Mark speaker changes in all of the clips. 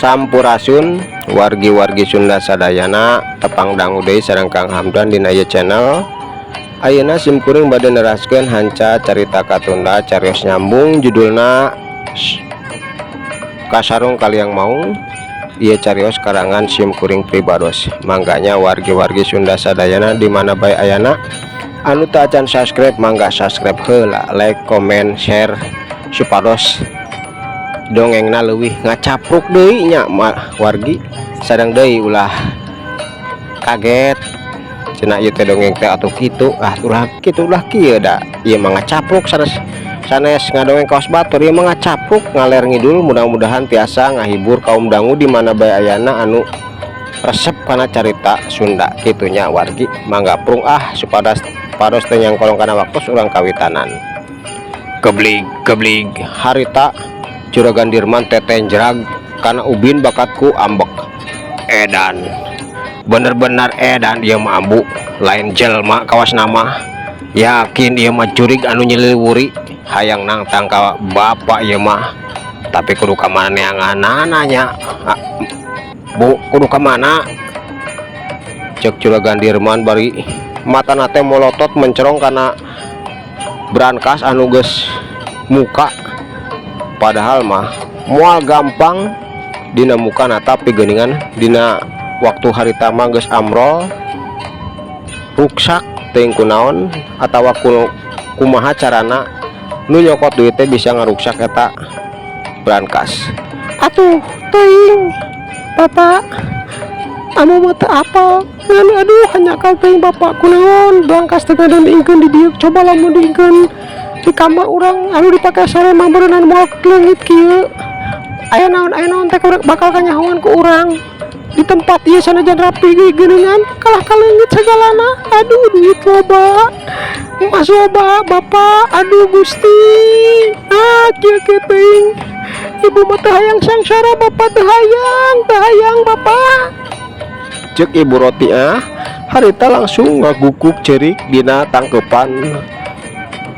Speaker 1: Sampurasun wargi-wargi Sunda sadayana, tepang dangu deui sareng Kang Hamdan dina ieu channel. Ayeuna simkuring bade neraskeun hanca carita katunda, carios nyambung, judulna Kasarung Kaliang Maung. Ieu carios karangan simkuring pribados. Mangga nya, wargi-wargi Sunda sadayana di mana bae ayana, anu teu acan subscribe mangga subscribe heula, like, komen, share, supados dongengna leuwih ngacapruk deui nya wargi. Sadang deui, ulah kaget cenah ieu teh dongeng teh atuh kitu, ah ulah kitu, ulah kieu, da ieu mah ngacapruk, sanes sanes ngadongeng kaos batur, ieu mah ngacapruk ngaler ngidul. Mudah-mudahan tiasa ngahibur kaum dangu di mana bae ayana anu resep kana carita Sunda kitu nya wargi. Mangga prung ah, supados pados teu nyangkolong kana waktu, urang kawitanan. Keblig keblig, harita Juragan Dirman tetenjrag kana ubin bakat ku ambek. Edan, bener-bener edan dia mah, ambu, lain jelma kawas nama. Yakin ieu mah jurig anu nyeliwuri hayang nangtang ka bapak ieu mah. Tapi kudu ka mana neanganana nya? Ah, bu, kudu ka mana? Cek Juragan Dirman bari matana teh molotot mencerong kana brankas anu geus muka. Padahal mah moal gampang dina mukana, tapi geuningan dina waktu harita mah geus amrol, ruksak. Teuing kunaon atawa kumaha carana nu nyokot duit teh bisa ngaruksak eta brankas. Atuh teuing, bapak, ambu mah teu apal ngan aduh, hanjakal teuing, bapak, kunaon brankas teh ngadon diingkeun di dieu. Coba lamun diingkeun di kamar urang anu dipake sare mah beureunan moal leungit kieu. Aya naon, aya naon teh bakal kanyahoan ku urang. Di tempat ieu sanajan rapi ge geuningan kalah kaleungit sagalana. Aduh, duit loba, emas loba, bapak. Aduh Gusti, ah kieu kieu teuing. Ibu mah teu hayang sangsara, bapak, teu hayang, teu hayang, bapak, cek Ibu Roti. Ah, harita langsung ngagukuk cerik dina tangkepan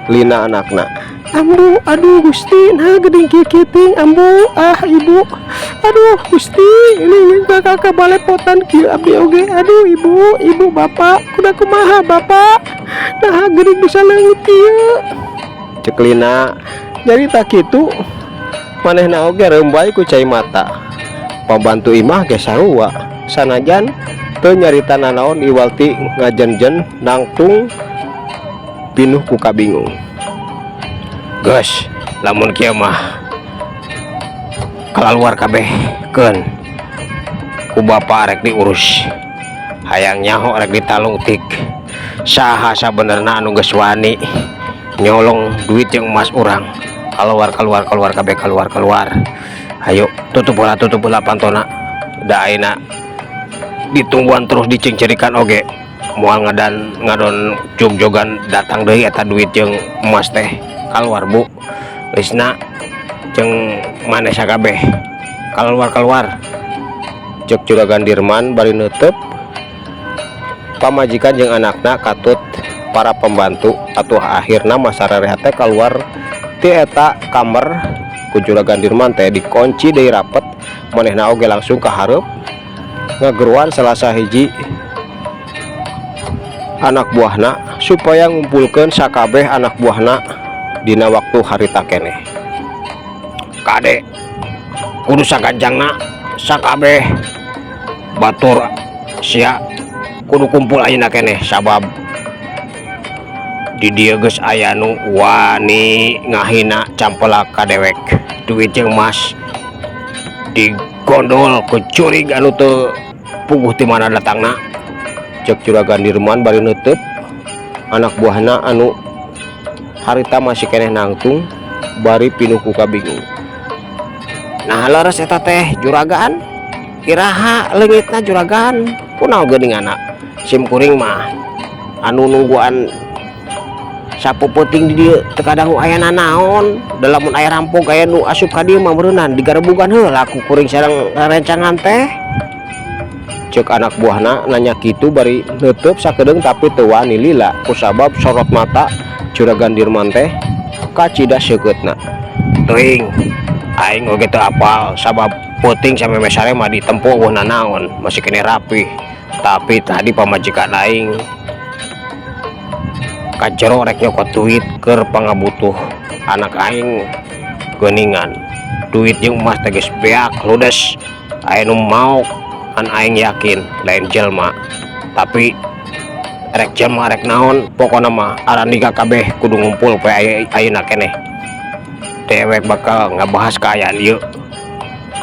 Speaker 1: Lina anakna. Ambu, aduh Gusti, nah geuning kieu kieu teuing, ambu. Ah, ibu, aduh Gusti, ini bakal kabalepotan kieu abdi oge. Aduh, ibu, ibu, bapak, kuda kumaha, bapak? Nah, geuning bisa leungit kieu, cek Lina nyarita kitu, manehna oge reumbay ku cai mata. Pambantu imah ge sarua, sanajan teu nyarita nanaon iwal ti ngajenjen nangtung pinuh ku kabingung. Geus, lamun kieu mah kalaluar kabeh, keun ku bapak rek diurus. Hayang nyaho, rek ditalungtik saha sabenerna anu geus wani nyolong duit jeung emas urang. Keluar, keluar, keluar kabeh, keluar, keluar. Ayo tutup heula, tutup heula pantona, da ayeuna ditungguan terus dicingcerikan oge moal ngadan ngadon jogjogan datang deui eta duit jeung emas teh. Keluar, Bu Lisna jeung maneh sakabeh, keluar, keluar, cek Juragan Dirman bari neuteub pamajikan jeung anakna katut para pembantu. Atuh akhirna masarerehat teh keluar ti eta kamar ku Juragan Dirman teh dikunci deui rapet. Manehna oge langsung ka hareup ngageruan salah sahiji anak buahna supaya ngumpulkeun sakabeh anak buahna dina waktu harita keneh. Kade, kudu sagancangna, sakabeh batur sia kudu kumpul ayeuna keneh, sabab di dieu geus aya nu wani ngahina campelak ka dewek. Duit jeung emas digondol ku jurig anu teu puguh ti mana datangna, cek Juragan Dirman bari neuteub anak buahna anu harita masih keneh nangtung bari pinuh ku kabingung. Nah, leres eta teh, juragan? Iraha leungitna, juragan? Kunaon geuninganna? Sim kuring mah anu nungguan sapeupeting di dieu teu kadangu aya nanaon. Da lamun aya rampok, aya nu asup ka dieu mah meureunnan digarebugan heula ku kuring sareng rerencangan teh, cek anak buahna nanya kitu bari neuteub sakedeung, tapi teu wani lila kusabab sorot mata Juragan Dirman teh kacida seukeutna. Teuing, aing oge teu apal sabab Peuting samemeh sare mah ditempo euweuh nanaon, masih keneh rapih. Tapi tadi pamajikan aing ka jero rek nyokot duit keur pangabutuh anak aing geuningan. Duit jeung emas teh geus beak ludes. Aya nu maok an aing yakin lain jelema. Tapi rek jelema rek naon pokona mah arandika kabeh kudu ngumpul poe ayeuna keneh. Dewek bakal ngabahas kaayaan ieu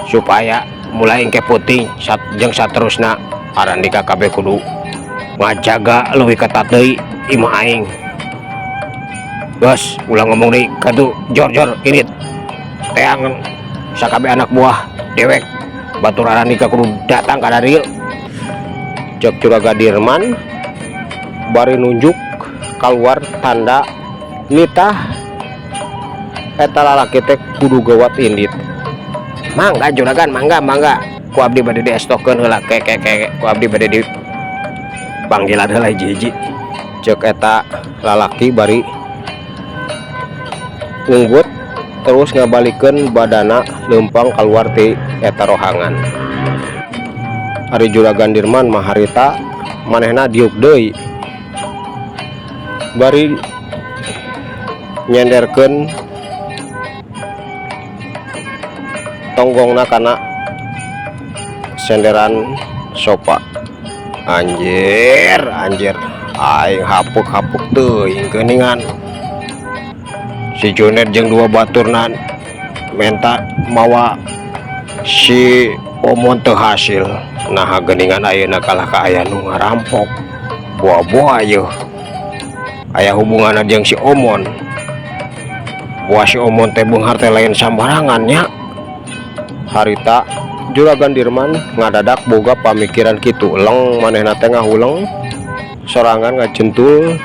Speaker 1: supaya mulai engke peuting jeung saterusna arandika kabeh kudu ngajaga leuwih ketat deui imah aing. Bos, ulah ngomong deui kadu jor-jor init. Teang sakabeh anak buah dewek batur arandika kudu datang ka dieu. Cek Juragan Dirman bari nunjuk kaluar tanda nitah eta lalaki teh kudu gawat indit. Mangga juragan, mangga mangga. Ku abdi bade diestokeun heula ke ke ke ku abdi bade di panggilan heula hiji-hiji. Cek eta lalaki bari ngunggut terus ngabalikeun badana leumpang kaluar ti eta rohangan. Ari Juragan Dirman mah harita manehna diuk deui bari nyenderkeun tonggongna kana senderan sofa. Anjir, anjir, aing hapuk-hapuk teuing geuningan. Si Junet jeung dua baturna menta mawa si Omon teu hasil. Naha geuningan ayeuna kalah ka aya nu ngarampok. Boa-boa yeuh. Aya hubunganna jeung si Omon. Boa si Omon teh beunghar teh lain sambarangan nya. Harita Juragan Dirman ngadadak boga pamikiran kitu leng manehna teh ngahuleng sorangan ngajentul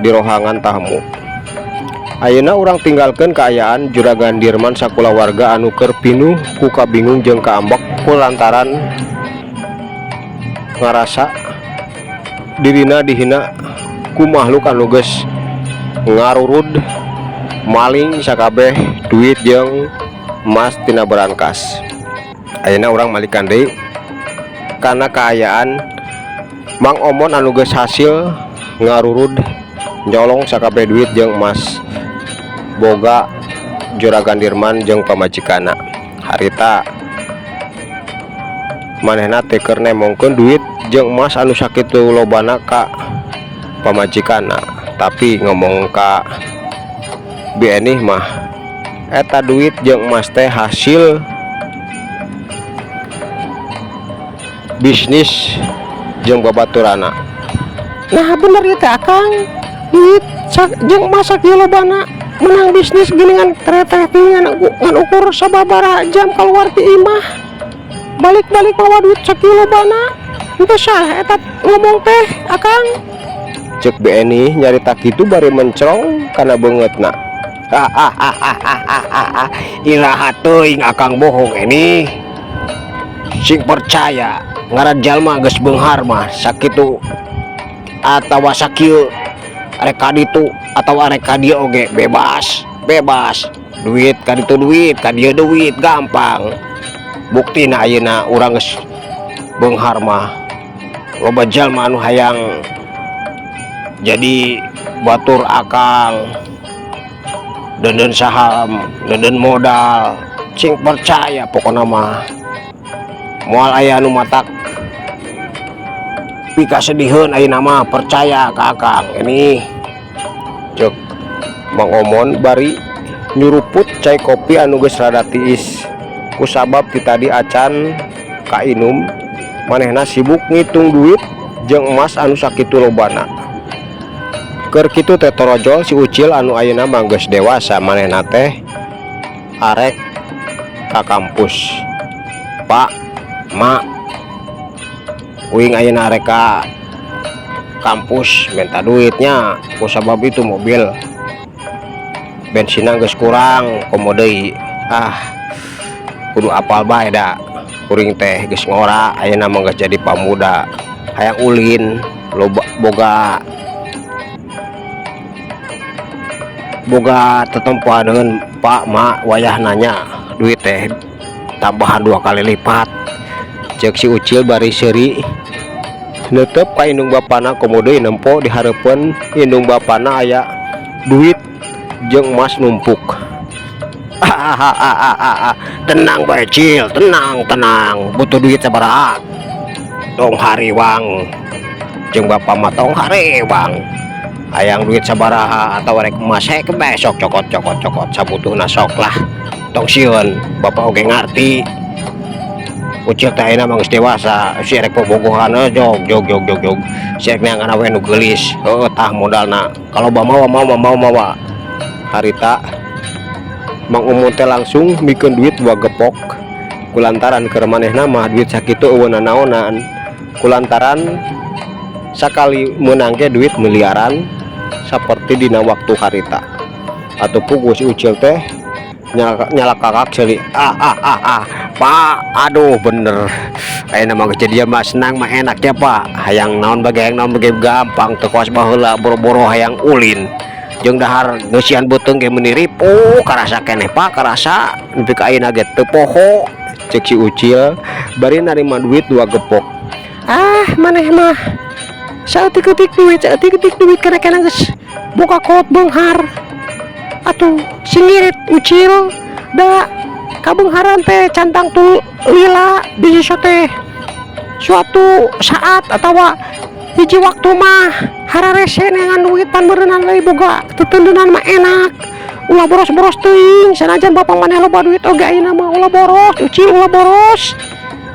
Speaker 1: di rohangan tamu. Ayeuna urang tinggalkeun kaayaan Juragan Dirman sakulawarga anu keur pinuh ku kabingung jeung kaambek kulantaran ngarasa dirina dihina ku makhluk anu geus ngarurud maling sakabeh duit jeung emas tina berangkas. Ayeuna urang malikan deui kana kaayaan Mang Omon anu geus hasil ngarurud nyolong sakabeh duit jeung emas boga Juragan Dirman jeung pamajikanna. Harita manehna teh keur nemongkeun duit jeung emas anu sakitu lobana ka pamajikanna, tapi ngomong ka Bi Enih mah eta duit jeung emas teh hasil bisnis jeung babaturana. Nah bener ieu teh Akang, duit jeung emas sakieu lobana menang bisnis geuningan teh ngan ukur sababaraha jam keluar ti imah balik-balik mawa duit sakieu lobana. Henteu salah eta ngomong teh Akang. Cek Bi Enih nyarita kitu bari mencrong kana beungeutna. Iraha teuing Akang bohong ini. Sing percaya ngaran jalma geus beunghar mah sakitu atawa sakieu arek ka ditu atawa arek ka dieu oge bebas, bebas. Duit ka ditu duit, ka dieu duit gampang. Buktina ayeuna urang geus beunghar mah loba jalma anu hayang jadi batur Akang. Deudeun saham, deudeun modal, sing percaya pokona mah. Moal aya anu matak pikasediheun ayeuna mah percaya ka Akang ini. Cek Mang Omon bari nyuruput cai kopi anu geus rada tiis. Kusabab ti tadi acan kainum, manehna sibuk ngitung duit jeung emas anu sakitu lobana. Keur kitu teh torojol si Ucil anu ayeuna mah geus dewasa manehna teh arek ka kampus. Pak, Mak, uing ayeuna arek ka kampus minta duitnya kusabab itu mobil bensinna geus kurang komo deui. Ah, kudu apal bae da kuring teh geus ngora ayeuna mah geus jadi pamuda hayang ulin loba boga Boga tetempoaneun, Pak, Mak, wayahna nya duit teh tambahan dua kali lipat, cek si Ucil bari seuri neuteup ka indung bapana. Komo deui nempo di hareupeun indung bapana aya duit jeung emas numpuk. Tenang bae, Cil, tenang, tenang. Butuh duit sabaraha? Tong hariwang, jeung bapak mah tong hariwang. Hayang duit sabaraha atau rek emas hek besok, cokot, cokot, cokot, sabutuhna sok lah. Tong sieun, bapak oge ngarti. Ucil teh ayeuna mah geus dewasa, si rek bobogohan jog jog jog jog jog. Si rek neangan awewe nu geulis, heueuh, tah modalna. Kalau mau mau mau mawa. Harita Mang Umum teh langsung mikeun duit dua gepok kulantaran keur manehna mah duit sakitu euweuh nanaonan, kulantaran sakali meunang ge duit miliaran seperti dina waktu harita. Atau puguh si Ucil teh nyala, nyala kakak seuli. Ah ah ah ah, Pak, aduh, bener ayeuna mah kejadian mah senang mah enak ya, Pak. Hayang naon bage, hayang naon bage gampang, teu kawas baheula boro-boro hayang ulin jeung dahar ngeusian beuteung ge meuni ripuh. Karasa keneh, Pak, karasa nepi ka ayeuna ge teu poho, cek si Ucil bari narima duit dua gepok. Ah, maneh mah saeutik-eutik duit, saeutik-eutik duit, kana-kana geus boga kolot beunghar. Atuh sing ngirit, Ucil, da kabeungharan teh can tangtu lila, bisa teh suatu saat atawa hiji waktu mah hararese neangan duit. Pan beureunan deui boga teteundeunan mah enak. Ulah boros-boros teuing, sanajan bapak maneh loba duit oge ayeuna mah ulah boros, Ucil, ulah boros,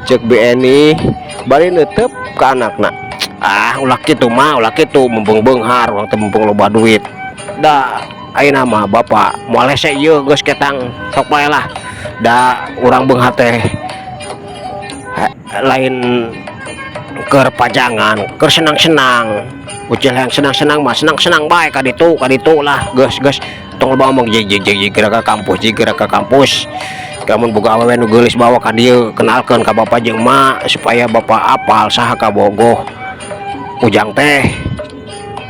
Speaker 1: cek Bi Eni bari neuteup ka anakna. Ah, ulah kitu mah, ulah kitu, mumpung beunghar urang teh, mumpung loba duit. Da ayeuna mah bapak moal hese ieu, geus ketang, sok bae lah. Da urang beunghar teh lain keur pajangan, keur senang-senang. Ucil yang senang-senang mah senang-senang bae ka ditu, ka ditu lah. Geus, geus, tong loba ngomong. Jig jig jig jig, geura ka kampus, jig, geura ka kampus. Lamun boga awewe nu geulis, bawa ka dieu, kenalkeun ka bapak jeung emak supaya bapak apal saha kabogoh ujang teh,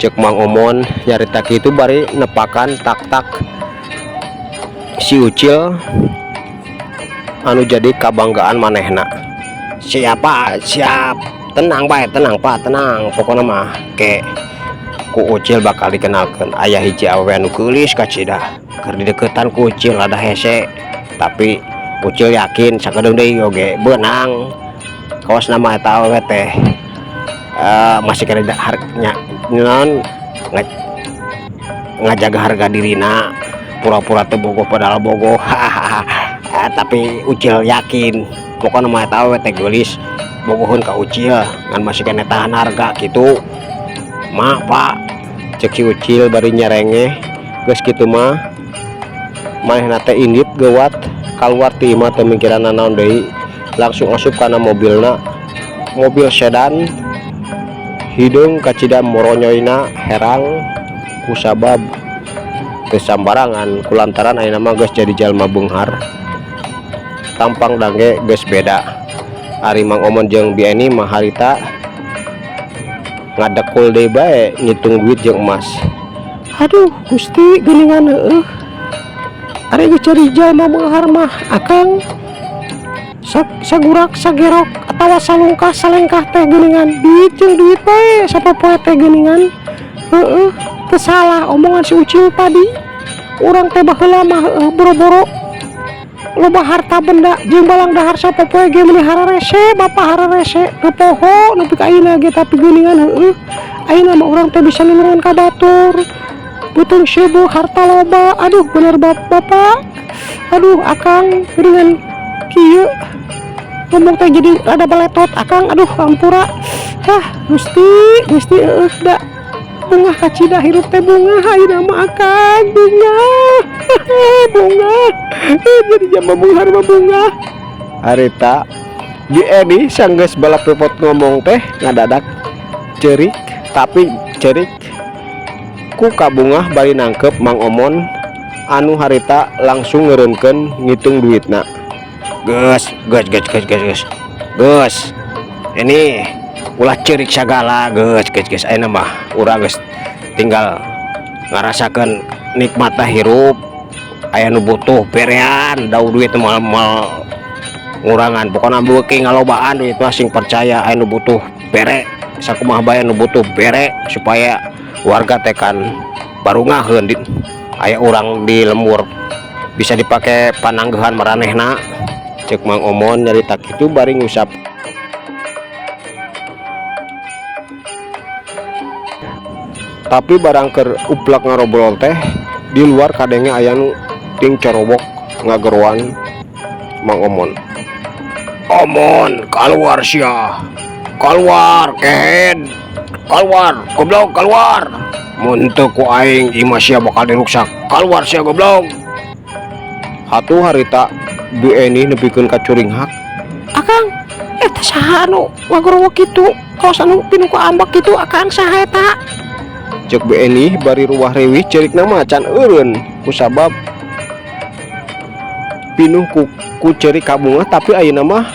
Speaker 1: cek Mang Omon nyarita kitu bari nepakan tak-tak si Ucil anu jadi kabanggaan manehna. Siapa siap, tenang bae, tenang, Pak, tenang. Pokoknya mah ke ku Ucil bakal dikenalkan aya hiji awewe anu geulis kacida. Keur dideketan ku Ucil ada hese, tapi Ucil yakin sakedeung deui oge beunang. Kawas nama eta awewe teh masih kena harganya non ngajaga harga dirina, pura-pura teu bogoh padahal bogoh. Tapi Ucil yakin pokoknya mah eta awewe teh geulis, bogoheun ka Ucil, ngan masih kena tahan harga gitu, Mak, Pak, cek si Ucil bari nyerengeh. Geus kitu mah manehna teh indit gewat kaluar ti imah, teu mikiran nanaon deui, langsung asup kana mobilna, mobil sedan hideung kacida moronyoyna herang kusabab teu sambarangan, kulantaran ayeuna mah geus jadi jalma beunghar, tampang dange geus beda. Ari Mang Omon jeung Bi Eni mah harita ngadekul deui bae ngitung duit jeung emas. Aduh Gusti, geuningan heueuh, ari geus jadi jalma beunghar mah, Akang, sagurak sagerok atawa salungkah salengkah teh geuningan duit jeung duit bae sapopoe teh geuningan. Heueuh, teu salah omongan si Ucil tadi, urang teh baheula mah heueuh boro-boro loba harta benda jeung balang dahar sapopoe ge meuni hararese, bapak hararese, teu poho nepi ka ayeuna ge. Tapi geuningan heueuh, ayeuna mah urang teh bisa nulungan ka batur, beuteung seubeuk, harta loba. Aduh, bener, bapak, aduh, Akang, geuningan kieu ngomong teh jadi rada beletot, Akang. Aduh, ampura. Hah, Gusti, Gusti, heueuh, da bungah kacida hirup teh, bungah ayeuna mah, Akang, bungah, bungah jadi jalma beunghar mah bungah. Harita Bi Eni sanggeus balapepot ngomong teh ngadadak ceurik, tapi ceurik ku kabungah bari nangkep Mang Omon anu harita langsung ngeureunkeun ngitung duitna. Geus, geus, geus, geus, geus, geus, geus, ini ulah ceurik sagala. Geus, geus, geus, ayeuna mah urang geus tinggal ngarasakeun Nikmatna hirup, aya nu butuh berean da duit moal moal ngurangan. Pokona beuki ngalobaan duit mah, sing percaya, aya nu butuh bere, sakumaha bae nu butuh bere, supaya warga teh kan barungaheun di aya urang di lembur bisa dipake pananggehan maranehna, cek Mang Omon nyarita kitu bari ngusap. Tapi barang keur uplak ngarobrol teh, di luar kadenge aya nu ting corobok ngageroan Mang Omon. "Omon, keluar sia, keluar kehed, keluar goblok, keluar. Mun teu ku aing, imah sia bakal diruksak. Keluar sia, goblok." Hatuh harita Bu Eni nepikeun ka curinghak. "Akang, eta saha anu ngagorowok kitu? Kawas anu pinuh ku ambek kitu, Akang, saha eta?" cek Bu Eni bari ruwah riwih. Cerikna mah can eureun kusabab pinuh ku cerik kabunga, tapi ayeuna mah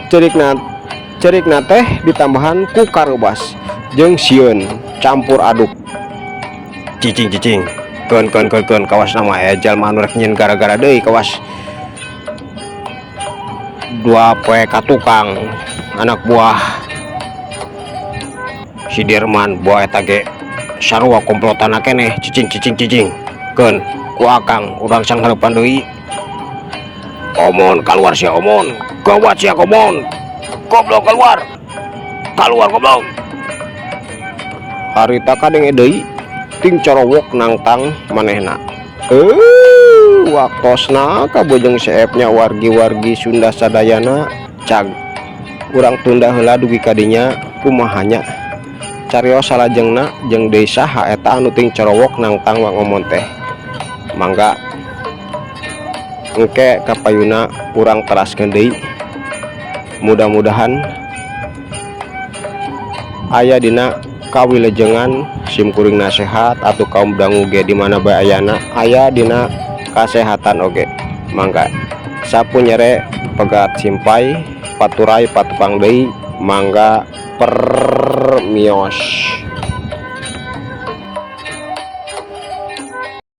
Speaker 1: cerikna teh ditambahan ku karebas jeung sieun campur aduk. "Cicing, cicing, keun keun keun keun, kawas nama aya jalma anu rek nyieun gara-gara deui. Kawas 2 poe ka tukang anak buah si Dirman, buah eta ge sarua komplotan keneh. Cicing, cicing, cicing, keun ku Akang urang sanghareupan deui. Omon, keluar sia, Omon, gawat sia, Omon, goblok, keluar, keluar, goblok." Harita kadenge deui ting corowok nangtang manehna. Waktosna kabojong seepnya, wargi-wargi Sunda sadayana. Cag urang tunda heula dugi kadinya. Kumahanya carios salajengna jeung deui saha eta anu ting corowok nangtang Mang Omon teh? Mangga engke kapayuna urang teraskeun deui. Mudah-mudahan aya dina kawilujengan, sim kuring nasehat atau kaum dangu ge di mana bae ayana, aya dina kasehatan oge. Mangga sapu nyere pegat simpai paturay patupang deui. Mangga, permios.